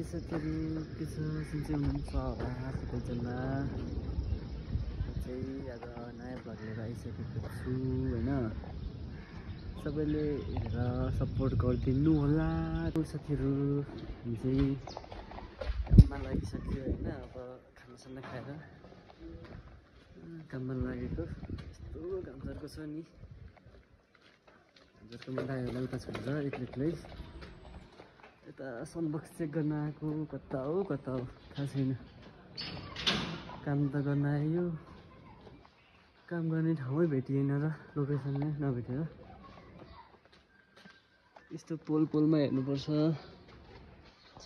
साथीहरू के छ सन्चै हुनुहुन्छ होला सबैजना। चाहिँ आज नयाँ भ्लग लिएर आइसकेको छु होइन। सबैले हेरेर सपोर्ट गरिदिनु होला साथीहरू। हामी चाहिँ काममा लागिसक्यो होइन। अब खानासाना खाएर काममा लागेको। यस्तो घामझर्को छ नि। घामझर्कोमा दाइहरूलाई उता छोडेर एक्लै यता सनबक्स चेक गर्न आएको। कता हो थाहा छैन। काम त गर्न आयो, काम गर्ने ठाउँमै भेटिएन र लोकेसन नै नभेटेर यस्तो पोलमा हेर्नुपर्छ।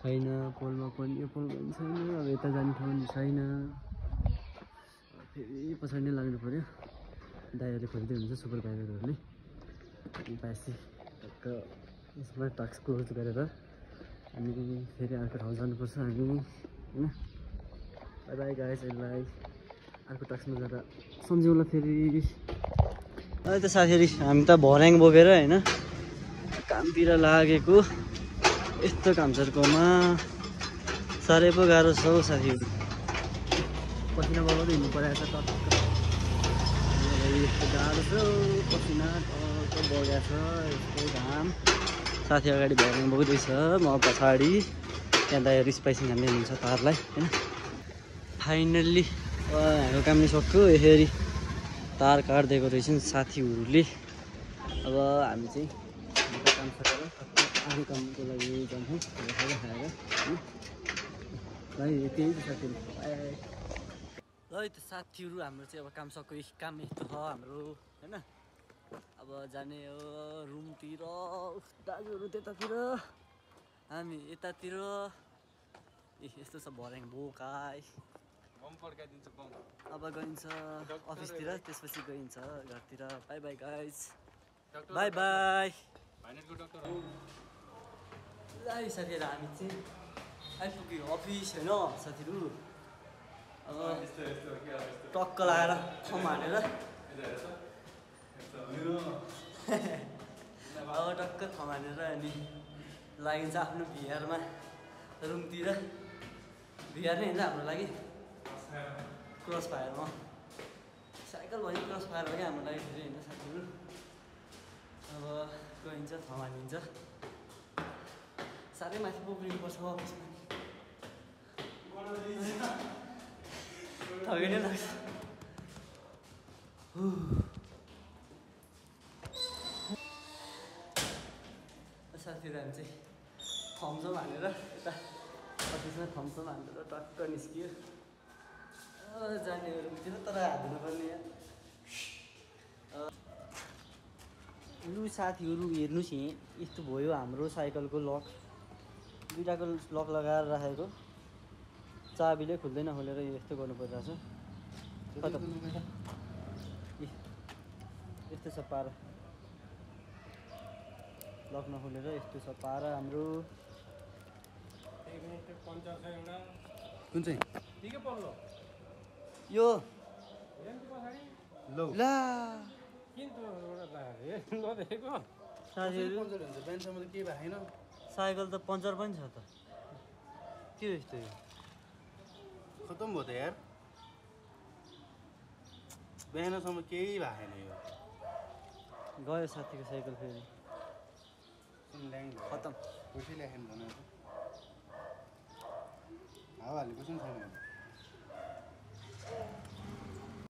छैन पोलमा पनि, यो पोलमा पनि छैन। अब यता जाने ठाउँ पनि छैन। फेरि पछाडि नै लाग्नु पऱ्यो। दाइहरूले खोजिदिनु हुन्छ सुपरभाइजरहरूले। पछि टक्क यसमा टास्क क्लोज गरेर हामी फेरि अर्को ठाउँ जानुपर्छ हामी होइन। बाई बाई गाइस, यसलाई अर्को टास्कमा जाँदा सम्झौँला फेरि। अहिले त साथीहरू हामी त भर्याङ बोकेर होइन कामतिर लागेको। यस्तो घामझर्कोमा साह्रै पो गाह्रो छ हौ साथीहरू। पसिना बगाउँदै हिँड्नु परेको छ टक्क। यस्तो गाह्रो छ पसिना टक्क बगेको छ। यस्तो घाम। साथी अगाडि भर्याङ बोक्दैछ, म पछाडि। त्यहाँ दाइहरू स्पाइसिङ हान्दै हुनुहुन्छ तारलाई होइन। फाइनल्ली हाम्रो काम नै सक्यो। यसरी तार काटिदिएको रहेछन् साथीहरूले। अब हामी चाहिँ काम सकेर अरू कामको लागि जान्छौँ खाजा खाएर होइन। भाइ त्यही त साथीहरू ल त साथीहरू हाम्रो चाहिँ अब काम सक्यो। काम यस्तो छ हाम्रो होइन। अब जाने हो रुमतिर। दाजुहरू त्यतातिर, हामी यतातिर। यस्तो छ भर्याङ बोकाइ। अब गइन्छ अफिसतिर, त्यसपछि गइन्छ घरतिर। By by guys, by by. ल साथीहरू हामी चाहिँ आइपुग्यो अफिस होइन साथीहरू। अब टक्क लगाएर थम हानेर अब टक्क थम हानेर अनि लागिन्छ आफ्नो भिआरमा रुमतिर। भिआर नै हुन्छ हाम्रो लागि क्रस फायरमा। साइकल भयो क्रस फायर हो क्या हाम्रो लागि फेरि होइन साथीहरू। अब गइन्छ थम हानिन्छ। साह्रै माथि पुग्नुपर्छ अफिसमा। थकै नै लाग्छ। साथीहरू हामी चाहिँ थम्सअप हानेर यता अफिसमा थम्सअप हानेर टक्क निस्कियो। जाने रुमतिर तर हाल्नु पर्ने। लु साथीहरू हेर्नुहोस् यहीँ यस्तो भयो हाम्रो साइकलको लक। दुइटाको लक लगाएर राखेको, चाबीले खुल्दैन खोलेर यस्तो गर्नु परिरहेछ। यस्तो छ पारा, लक नखोलेर यस्तो छ पारा हाम्रो। कुन चाहिँ यो ला साइकल त पङ्चर पनि छ त। के हो यस्तो? यो खतम भयो त यार। बिहानसम्म केही भएन यो। गयो साथीको साइकल फेरि खतम। खुसी ल्याखेन भन। हावा हालेको छैन।